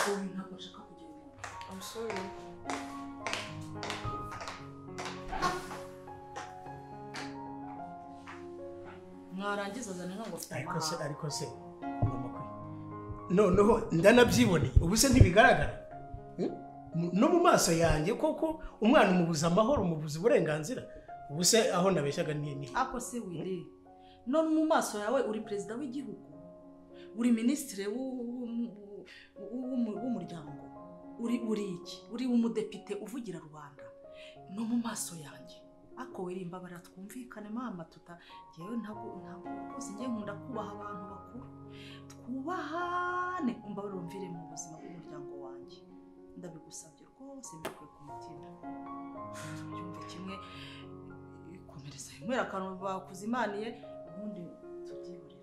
Ntabwo nshaka kugenda. I'm sorry. Mwarangiza zane ntabwo mfite amahanga. Ariko se mama kwe. Noneho ndanabyiboneye ubu se ntibigaragara no mu maso yanjye koko umwana umubuza amahoro, umubuza uburenganzira. Ubu se aho nabeshyaga ni ako se wire. None mu maso yawe uri perezida w'igihugu, uri ministre w'umuryango, uri iki, uri umudepite uvugira rubanda. No mu maso yanjye ako wirimba baratwumvikane mama tuta jewe ntabwo rwose ngiye nkunda kubaha abantu bakuru, twubahane umva barumvire mu buzima bw'umuryango wanjye. Ndabigusabye rwose mbikuye ku mutima, tubyumve kimwe. Komereza inywera akantu bakuzimaniye ubundi tubyihorere.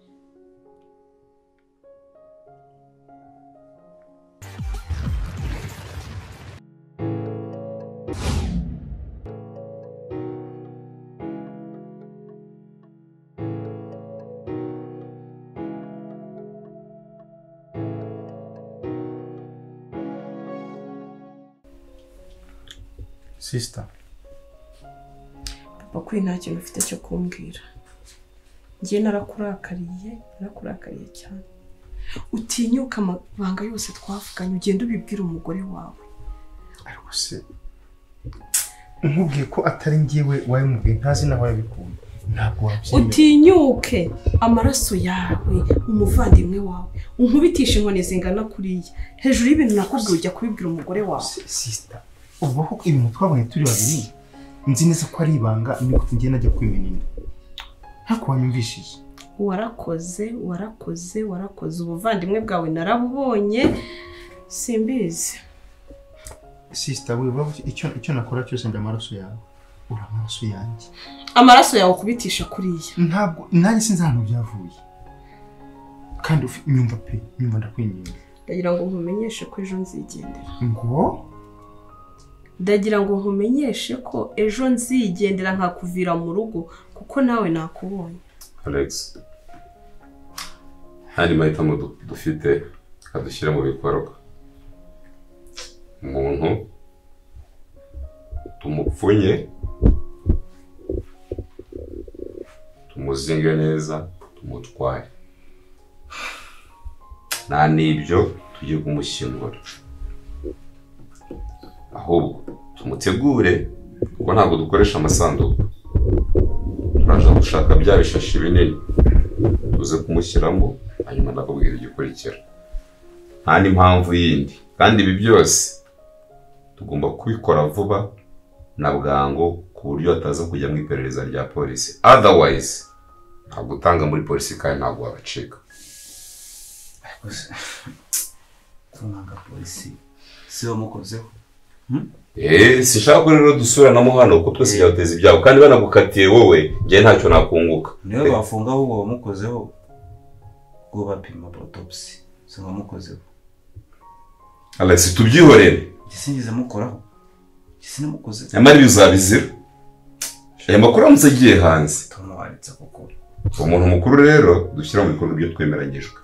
Sister. Papa kuri nta kintu ufite cyo kumbwira. Ngiye narakurakariye cyane. Utinyuka amabanga yose twavuganye ugenda ubibwira umugore wawe. Ariko se nkubwiye ko atari ngiwe wayimubwiye ntazi naho yabikuye. Ntabwo wabyemera. Utinyuke amaraso yawe, umuvandimwe wawe, unkubitisha inkoni zingana kuriya. Hejuru y'ibintu nakubwiye ujya kubibwira umugore wawe. Sister, ubu ibintu twabonye turi babiri nzi neza ko ari ibanga niko ngiye najya kwimena inda. Ntako wanyumvishije. Warakoze ubuvandimwe bwawe narabubonye simbizi. Sister, wiba icyo nakora cyose ndi amaraso yawe. Uri amaraso yanjye. Amaraso yawe kubitisha kuriya. Ntabwo nanjye sinzi ahantu byavuye. Kandi nyumva pe, nyumva ndakwinginga. Ndagira ngo nkumenyeshe ko ejo nzigendera. Ngo? Ndagira ngo nkumenyeshe ko ejo nzigendera nkakuvira mu rugo kuko nawe nakubonye. Alex, hari mahitamo dufite kadushyira mu bikorwa. Umuntu tumupfunye, tumuzinge neza, tumutwaye. Nta n'ibyo tugiye kumushyingura. Ahubwo tumutegure kuko ntabwo dukoresha amasanduku. Turaje gushaka bya bishashi binini tuze kumushyiramo, hanyuma ndakubwira igikurikira. Nta n'impamvu yindi, kandi ibi byose tugomba kubikora vuba na bwangu ku buryo ataza kujya mu iperereza rya polisi. Otherwise ntabwo utanga muri polisi kandi ntabwo wabacika. Tunanga polisi si wamukozeho. Sinshaka ko rero dusubiranamo hano kuko twese byateza ibyago kandi banagukatiye wowe njye ntacyo nakunguka. Niwe bafunga ahubwo wamukozeho ngo bapima autopsy si wamukozeho. Alex tubyihorere. Gisingize mukoraho. Gisinamukoze. Nyamara bizabizira. Aya makuru aramutse agiye hanze. Tumuwaritse kuko. Umuntu mukuru rero dushyira mu bikorwa ibyo twemeranyijwe.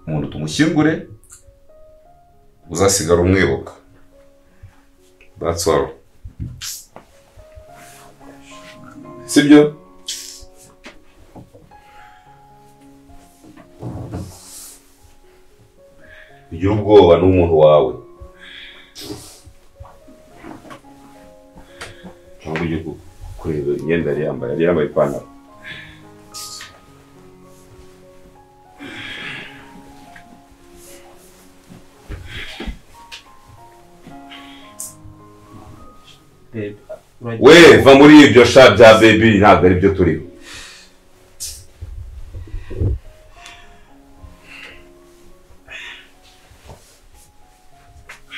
Umuntu tumushyingure uzasigara umwibuka. That's all. Sibyo? Ugira ubwoba n'umuntu wawe. Cyangwa ujye kureba imyenda yari yambaye ipantaro. We va muri ibyo sha bya baby ntabwo ari byo turiho.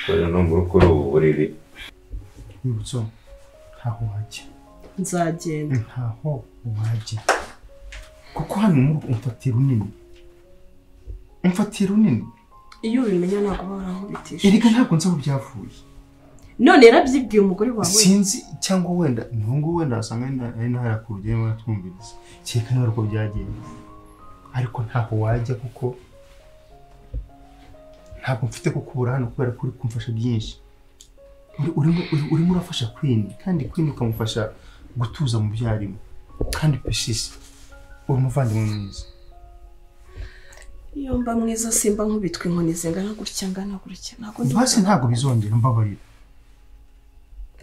Kore no muri kuri ubu buriri. Yibutso ntaho wajya. Nzagenda. Ntaho wajya. Kuko hano muri umfatira runini. Umfatira runini. Iyo ubimenya ntabwo barankubitisha. Erega ntabwo nzi aho byavuye. None yarabyibwiye umugore wawe. Sinzi cyangwa wenda ntungu wenda asanga ari ntara ku rugero baratwumviriza. Cyeka niba uko byagenze. Ariko ntaho wajya kuko Ntabwo mfite kukubura hano kubera ko uri kumfasha byinshi. Urimo urafasha Queen kandi Queen ukamufasha gutuza mu byarimo. Kandi Pesisi uri umuvandimwe mwiza. Iyo mba mwiza simba nkubitwa inkoni zingana gutya ngana gutya. Ntabwo basi ntabwo bizongera mbabarira.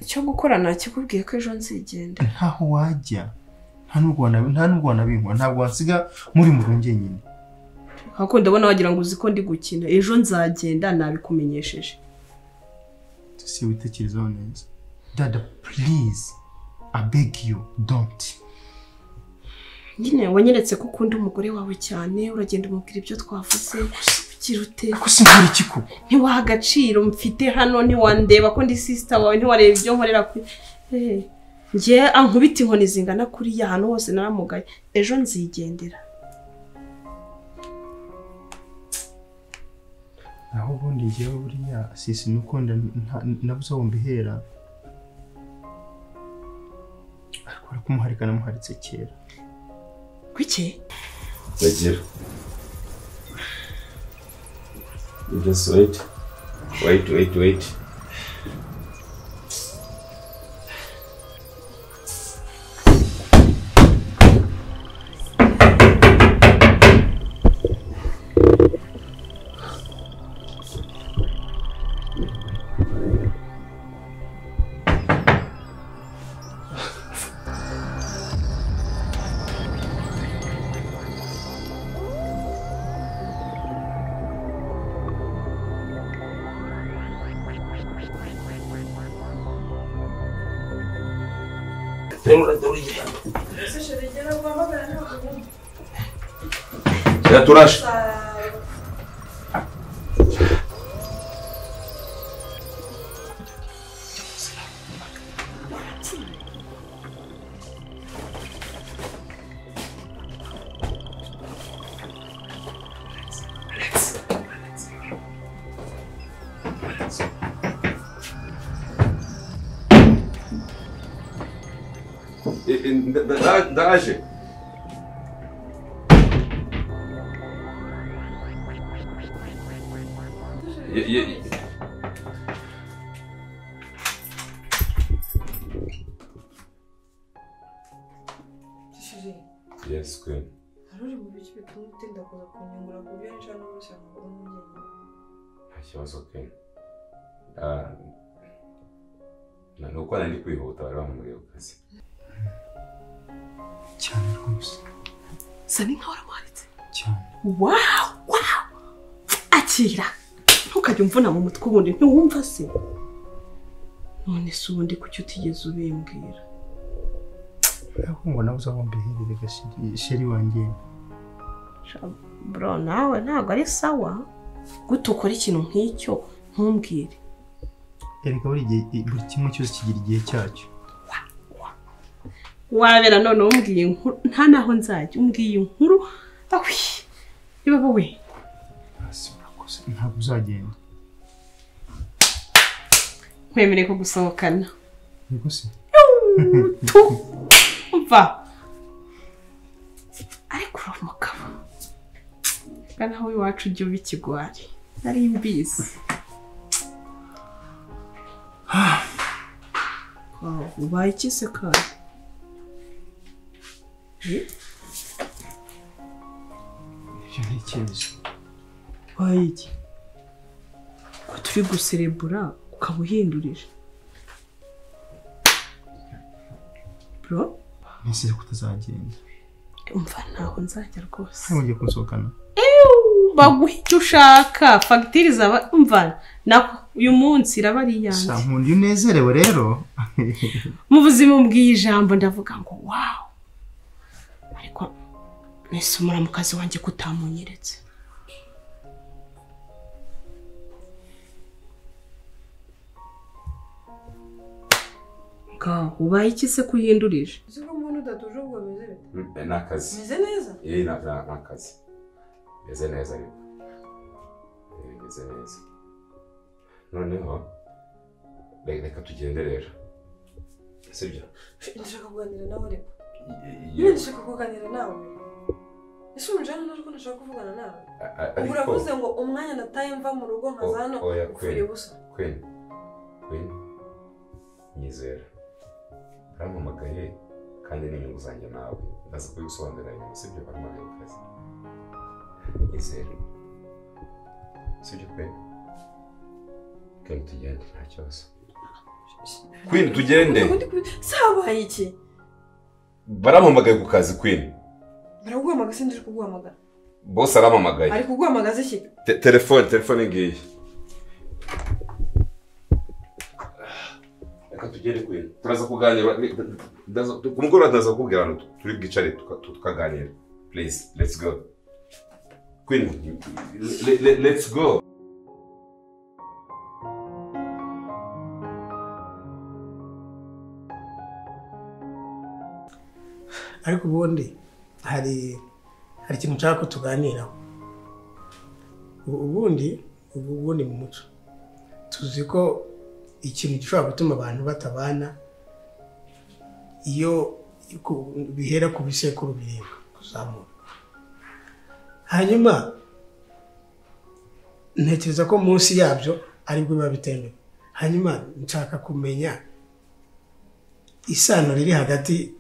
Icyo gukora nakikubwiye ko ejo nzigenda. Ntaho wajya. Nta nubwo wanabinkwa ntabwo wansiga muri mu runge nyine. Hako ndabona wagira ngo uzi ko ndi gukina. Ejo nzagenda nabikumenyesheje. Si witekerezaho neza. Dada please I beg you don't. Nyine wanyeretse ko ukunda umugore wawe cyane uragenda umubwira ibyo twavuze ugira ute? Ko sinkora iki koko? Ntiwaha agaciro mfite hano ntiwandeba ko ndi sister wawe ntiwareba ibyo nkorera kuri njye ankubita inkoni zingana kuriya ahantu hose naramugaye ejo nzigendera. Aho ubundi njyewe buriya sisi nuko nabuze aho mbihera ariko kumuharika namuharitse kera. Kuki? Ndagira. You just wait. Wait, wait, wait. Ya turash. Ndaje. Yes, Queen. Haruri mu biki bituma utinda kuza kunyungura ku buryo nshaka no gushyira mu rugo njyenyine? Nta kibazo Queen. Ni uko nari kwihuta bari bampamagaye ku kazi. Cyane rwose. Sani nkaho waramuharitse. Cyane. Wow, wow. Akira. Ntukajye umvuna mu mutwe ubundi ntiwumva se. None se ubundi kuki utigeze ubimbwira? Ariko ngo nabuze aho mbiherere sheri wanjye. Bro nawe ntabwo ari sawa. Gute ukora ikintu nk'icyo ntumbwire. Erega buri gihe buri kimwe cyose kigira igihe cyacyo. Wabera none umbwiye inkuru nta naho nzajya umbwiye inkuru awi niba wowe hasi urakoze ntabwo uzagenda. Nkwemereye ko gusohokana. Yego se. Tu umva ariko uri umugabo nawe iwacu ujya uba ikigwari nari mbizi. Ubaye iki se kandi? Ibyo ntekereza. Ubaye iki? Ko turi guserebura ukaba uhindurije. Bro? Nisize ko utazagenda. Umva ntaho nzajya rwose. Ntabwo ugiye kunsohokana. Baguha icyo ushaka fagitire zaba umva nako uyu munsi iraba ari iyanjye. Nkunda iyo unezerewe rero. Mu buzima mbwiye ijambo ndavuga ngo wow. Ariko nese umuramukazi wanjye kutamunyeretse. Ngaho ubaye iki se kuhindurije? Uzi ko umuntu udatuje ubwo bimeze bite? Ni akazi. Meze neza? Ni akazi. Meze neza ariko. Meze neza. Noneho reka tugende rero. Sibyo? Ndashaka kuganira nawe ariko. Ndashaka kuganira nawe. Ese umujana ntabwo nashaka kuvugana nawe. Uravuze ngo umwanya nataye mva mu rugo nkaza hano upfuye ubusa. Queen. Queen. Nyizera. Arampamagaye kandi n'inyungu zanjye nawe. Ndaza kubigusobanurira nyuma, sibyo? Barampamagaye ku kazi. Nyizera. Sibyo Queen? Queen tugende nta kibazo. Queen tugende. Sabaye iki? Barampamagaye ku kazi Queen. Baraguhamagara sindi kuguhamagara. Boss arampamagaye. Ari kuguhamagaza iki? Telefone ngiye. Reka tugende Queen. Turaza kuganira. Ku mugoroba ndaza kukubwira hano turi bwicare tukaganira. Please, let's go. Queen, let's go. Ariko ubundi hari ikintu nshaka ko tuganiraho. Ubundi mu muco tuzi ko ikintu gishobora gutuma abantu batabana iyo bihera ku bisekuru birindwi kuzamura. Hanyuma ntekereza ko munsi yabyo aribwo biba bitemewe. Hanyuma nshaka kumenya isano riri hagati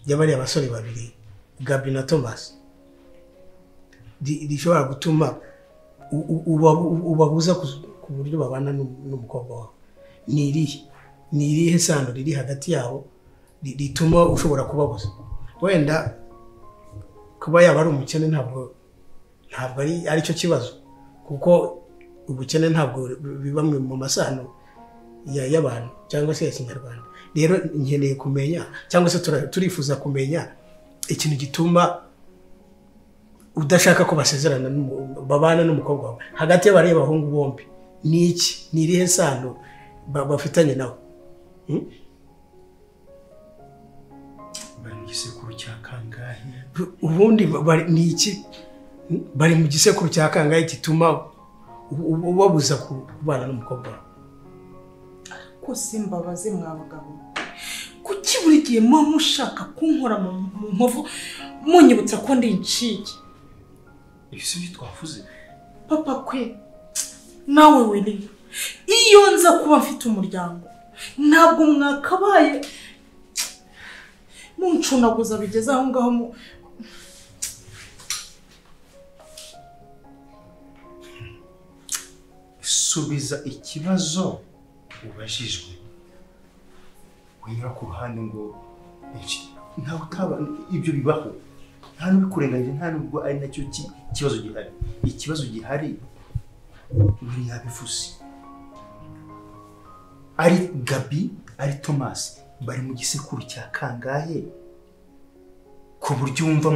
y'abariya basore babiri Gabi na Thomas rishobora gutuma ubabuza ku buryo babana n'umukobwa wawe. Ni irihe sano riri hagati yabo rituma ushobora kubabuza? Wenda kuba yaba ari umukene ntabwo ari cyo kibazo, kuko ubukene ntabwo biba mu masano y'abantu cyangwa se ya Kinyarwanda. Rero nkeneye kumenya cyangwa se turifuza kumenya ikintu gituma udashaka ko basezerana babana n'umukobwa wawe hagati y'abariya bahungu bombi. Ni iki? Ni irihe sano bafitanye nawe? Bari mu gisekuru cya kangahe? Ubundi ni iki bari mu gisekuru cya kangahe gituma ubabuza kubana n'umukobwa wawe? Ko simbabaze mwa bagabo, kuki buri gihe muba mushaka kunkora mu nkovu munyibutsa ko ndi incike? Ibyo si byo twavuze papa kwe nawe Willy. Iyo nza kuba mfite umuryango ntabwo mwakabaye muncunaguza bigeze aho ngaho. Subiza ikibazo ubajijwe, winyura ku ruhande ngo ntawe utaba. Ibyo bibaho, nta n'ubikurenganyije, nta nubwo ari nacyo kibazo gihari. Ikibazo gihari buri yabivuze, ari Gabi ari Thomas bari mu gisekuru cya kangahe ku buryo wumva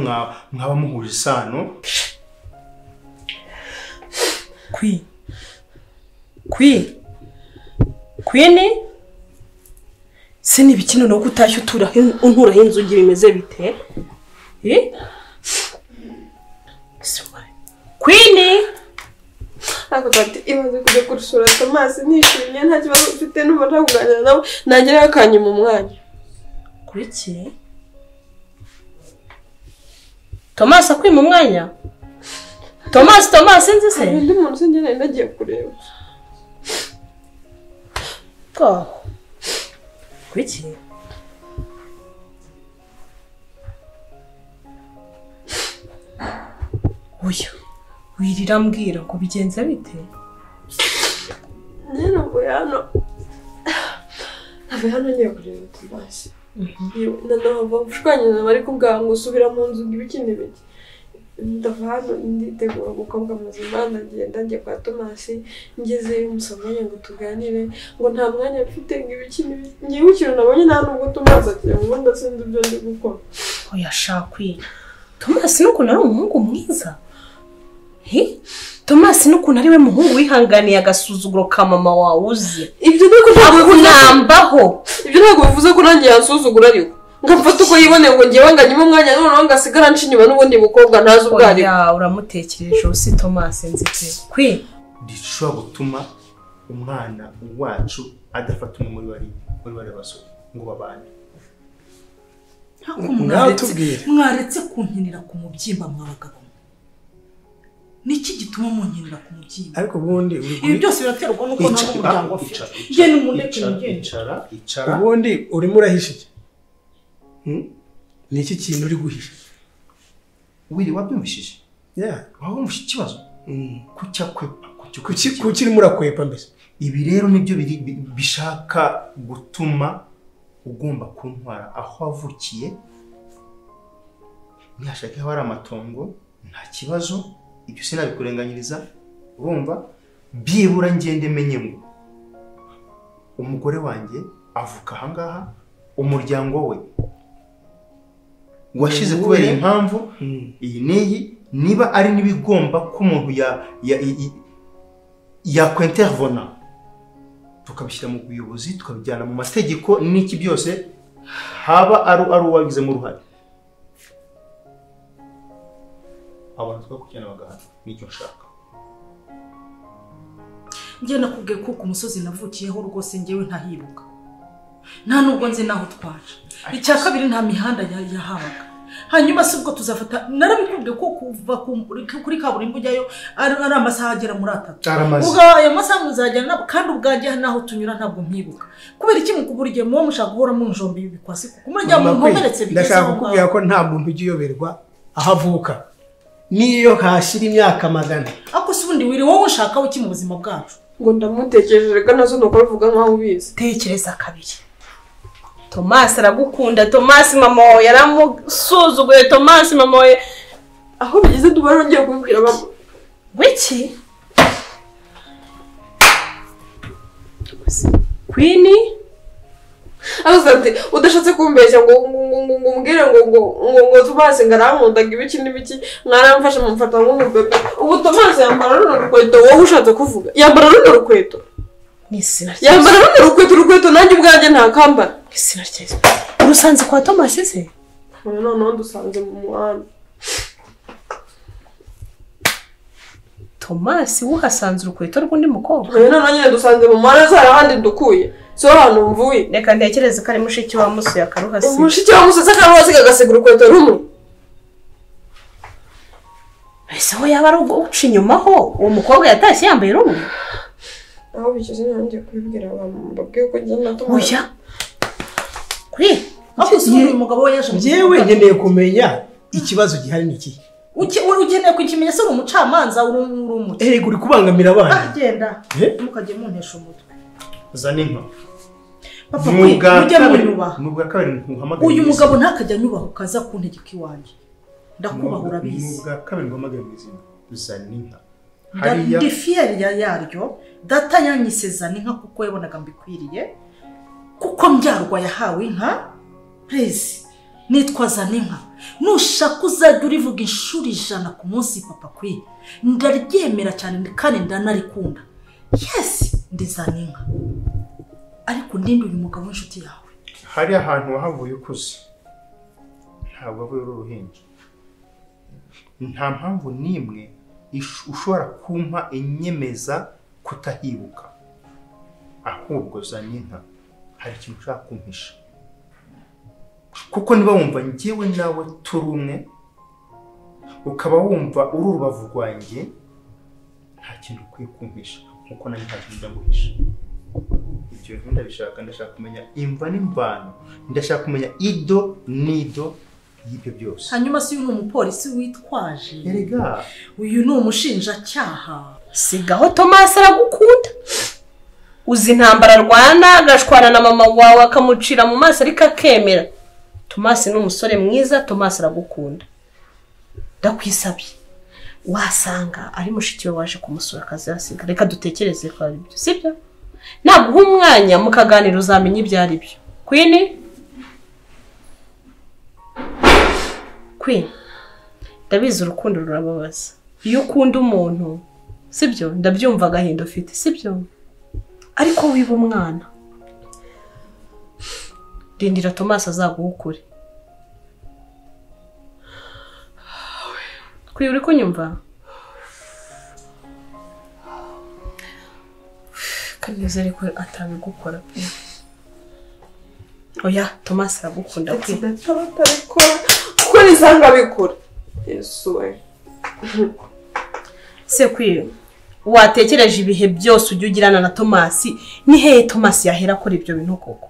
mwaba muhuje isano? Queen se ni ibiki noneho ko utashye unturaho inzugi bimeze bite? Queen ntabwo dati imaze kujya kurusura Thomas nishimye nta kibazo mfite, numva ntakuganira nawe nagerayo akanyima umwanya. Kuki Thomas akwima umwanya? Thomas nzi se? Undi muntu se njye nari nagiye kureba. Kuki? Oya, wirira mbwira ngo bigenze bite? Nyine mvuye hano ngiye kureba Thomas. Noneho mvushwanye bari kumbwira ngo usubira mu nzu ngo ibiki n'ibiki. Ndava hano nditegura umukobwa muzima, ndagenda njya kwa Thomas, ngezeyo musaba umwanya ngo tuganire, ngo nta mwanya mfite ngo ibiki n'ibiki. Ngewe ikintu nabonye nta nubwo Thomas ati ngo ndasinzi ibyo ndi gukora. Oya sha Queen, Thomas n'ukuntu ari umuhungu mwiza. Thomas n'ukuntu ari we muhungu wihanganiye agasuzuguro ka mama wawe uzi. Ibyo ntabwo ibyo ntabwo bivuze ko nanjye yansuzugura ariko. Ngamfata uko yiboneye ngo ngewe nganyima umwanya noneho ngasigara nca inyuma n'ubundi bukobwa ntazi ubwo aribwo. Oya uramutekereje usi Thomas nzi pe. Queen rishobora gutuma umwana wacu adafata umwe muri bari basore ngo babane. Mwaretse kunkinira ku mubyimba mwa bagabo. Niki gituma munkinira ku mubyimba? Ariko ubundi ibi byose biraterwa nuko nta muryango afite. Nge n'umuneke ngende. Icara. Ubundi urimo urahisha iki? Ni iki kintu uri guhisha? Wiri wabyumvishije? Yeah. Wabumvishije ikibazo? Kucyakwepa. Kuki urimo urakwepa mbese? Ibi rero nibyo bishaka gutuma ugomba kuntwara aho wavukiye. Nihashaka aho ari amatongo nta kibazo, ibyo sinabikurenganyiriza, urumva byibura ngende menye ngo umugore wanjye avuka ahangaha, umuryango we washize kubera impamvu iyi n'iyi, niba ari n'ibigomba ko umuntu yakwintervena tukabishyira mu buyobozi, tukabijyana mu mategeko n'iki byose, haba ari uwabigizemo uruhare, abantu twakurikirana bagahana. Nicyo nshaka. Njye nakubwiye ko ku musozi navukiyeho rwose njyewe ntahibuka, nta nubwo nzi naho twaje. Icya kabiri nta mihanda yahabaga. Hanyuma si ubwo tuzafata, narabikubwiye ko kuva kuri kaburimbo ujyayo ari amasaha agera muri 3. Ubwo ayo masaha muzajyana, kandi ubwanjye naho tunyura ntabwo mpibuka. Kubera iki mukubura igihe muba mushaka guhora munjomba ibi bikwasi kuko murya munkomeretse bigeze. Ndashaka kukubwira ko nta muntu ujya uyoberwa aho avuka, niyo hashira imyaka 100. Ako si ubundi wiri wowe ushaka iki mu buzima bwacu? Ngo ndamutekereje ga nazo nuko bivuga nkaho ubizi. Tekereza kabiri. Tomasi aragukunda, Tomasi mama wawe yaramusuzuguye, Tomasi mama wawe aho bigeze dubara ngiye kubibwira mama. Wiki? Queen? Abaza ati udashatse kumbeshya ngo ngo umbwire ngo ngo ngo Tomasi ngarankundaga ibiki n'ibiki, mwaramfashe mumfata nk'umubebe. Ubu Tomasi yambara runo rukweto, wowe ushatse kuvuga yambara runo rukweto. Yambara runo rukweto, urukweto nanjye ubwanjye ntakambara. Izina rya Yesu. Urusanze kwa Tomasi se? Noneho ndusanze mu muhanda. Tomasi uhasanze urukweto rw'undi mukobwa? Noneho nyine dusanze mu muhanda, hari ahandi dukuye. So hano mvuye. Reka ntekereze ko ari mushiki wa Musu yakaruhasiga. Mushiki wa Musu akaruhasiga agasiga urukweto rumwe. Ese ho yaba ari uca inyuma ho uwo mukobwa yatashye yambaye rumwe? Aho bigeze nanjye kubibwira abantu mbabwiye ko njye na Tomasi. Oya. Kuri ako si uyu mugabo we yaje. Njyewe nkeneye kumenya ikibazo gihari ni iki. Ukeneye kukimenya se uri umucamanza uri umuti. Erega uri kubangamira abana. Agenda. Mukajye muntesha umutwe. Zana inka. Papa mujye munyubaha. Nubwa kabiri ntuhamagara. Uyu mugabo ntakajya anyubaha ukaza kuntegeka iwanjye. Ndakubaha urabizi. Nubwa kabiri nguhamagara mu izina. Zana inka. Hariya ndi fier ya yaryo. Data yanyise Zana inka kuko yabonaga mbikwiriye. Kuko mbyarwa yahawe inka. Please nitwa Zana inka. Nushaka uzajya urivuga inshuro 100 ku munsi papa kwi. Ndaryemera cyane kandi ndanarikunda. Yes, ndi Zana inka. Ariko ndinde uyu mugabo w'inshuti yawe. Hari ahantu wahavuye ukuze. Ntabwo avuye uri uruhinja. Nta mpamvu nimwe ushobora kumpa inyemeza kutahibuka. Ahubwo Zana inka hari ikintu ushaka kumpisha. Kuko niba wumva njyewe nawe turi umwe, ukaba wumva uri urubavu rwanjye, nta kintu ukwiye kumpisha nkuko nanjye nta kintu ndaguhisha. Ibyo bintu ndabishaka, ndashaka kumenya imva n'imvano, ndashaka kumenya ido n'ido y'ibyo byose. Hanyuma si uyu ni umupolisi witwaje. Erega uyu ni umushinjacyaha. Sigaho Tomasi aragukunda. Uzi intambara arwana, agashwana na mama wawe akamucira mu maso ariko akemera. Tomasi ni umusore mwiza, Tomasi aragukunda. Ndakwisabye. Wasanga ari mushiki we waje kumusura akazasiga. Reka dutekereze ko ari byo, sibyo? Naguha umwanya mukaganira uzamenya ibyo ari byo. Queen? Queen. Ndabizi urukundo rurababaza. Iyo ukunda umuntu, sibyo? Ndabyumva agahinda ufite, sibyo? Ariko wiba umwana. Rindira Tomasi azaguha ukuri. Kwi uri kunyumva? Kaneza ariko atabigukora pe. Oya, Tomasi aragukunda kwi. Atabikora. Kuko nisanga abikora. Yesu we. Sekwiye watekereje ibihe byose ujya ugirana na Tomasi, ni hehe Tomasi yahera akora ibyo bintu koko?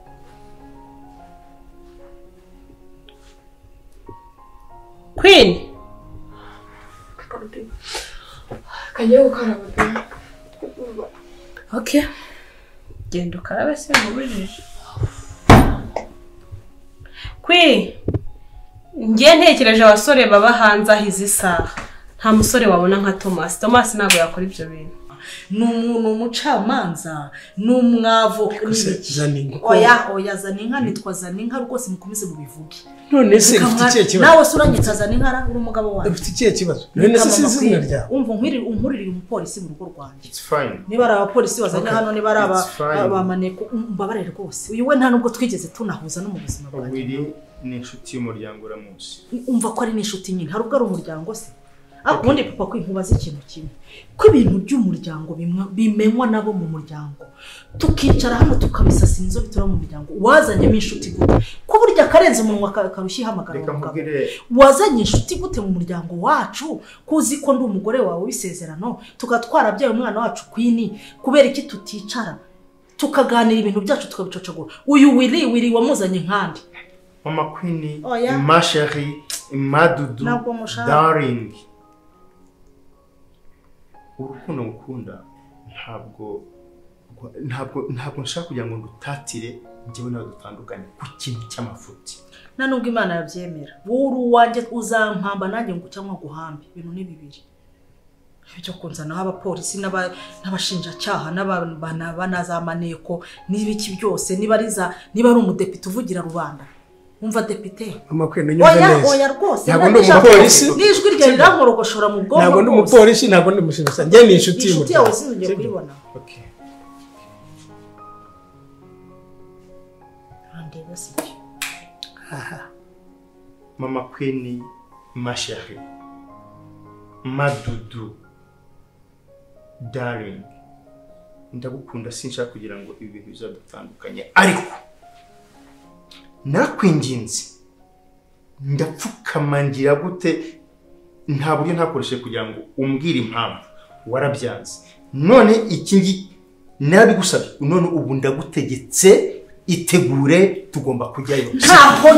Queen kagiye gukaraba pe. Okay. Genda ukarabe se nkubujije. Queen, ngiye ntekereje abasore baba hanze aho izi saha. Nta musore wabona nka Thomas. Thomas ntabwo yakora ibyo bintu. Ni umuntu umucamanza, ni umwavo. Oya oya Zaninka, nitwa Zaninka rwose mukomeze mubivuge. None se ufite ikihe kibazo? Nawe se uranyitsa Zaninka uri umugabo wanjye. Ufite ikihe kibazo? None se sinzi izina ryawe. Umva nkuririye umupolisi mu rugo rwanjye. It's fine. Niba ari abapolisi bazanye hano, niba ari abamaneko, mbabarire rwose. Uyu we nta nubwo twigeze tunahuza no mu buzima bwanjye. Willy ni inshuti y'umuryango uramuzi. Umva ko ari n'inshuti nyine, hari ubwo ari umuryango se. Ubundi papa ko inkubaza ikintu kimwe, ko ibintu by'umuryango bimenywa nabo mu muryango, tukicara hano tukabisasa inzobe tura mu muryango. Wazanyemo inshuti gute? Ko burya karenze umunwa karushya ihamagara umugabo. Wazanye inshuti gute mu muryango wacu, kuzi ko ndi umugore wawe w'isezerano, tukatwarabyaye umwana wacu Queen, kubera iki tuticara tukaganira ibintu byacu tukabicocagura? Uyu Willy wamuzanye nkandi. Mama Queen, ma chérie, ma dudu, darling. Urukundo ngukunda ntabwo nshaka kugira ngo ndutatire njyewe nawe dutandukane ku kintu cy'amafuti. Nta nubwo Imana yabyemera. Wowe uri uwanjye uzampamba nanjye ngo cyangwa guhambe. Ibintu ni bibiri. Ibyo kunzanaho abapolisi n'abashinjacyaha n'abanazamaneko n'ibiki byose, niba ari umudepite uvugira rubanda. Umva depite. Mama Queen unyumve neza. Oya rwose. Ntabwo ndi umupolisi. Nijwi rye rirankorogoshora mu bwonko. Ntabwo ndi umupolisi, ntabwo ndi umushinjacyaha. Njye ni inshuti y'umuryango. Inshuti yawe sinongeye kuyibona. Okay. Andeba sibyo. Aha. Mama Queen, ma chérie, ma dudu, darling. Ndagukunda sinshaka kugira ngo ibi bintu bizadutandukanye, ariko nakwinginze ndapfukamangira gute nta buryo ntakoresheje kugira ngo umbwire impamvu warabyanze. None iki ngi nabigusabye, none ubu ndagutegetse, itegure tugomba kujyayo. Ntabwo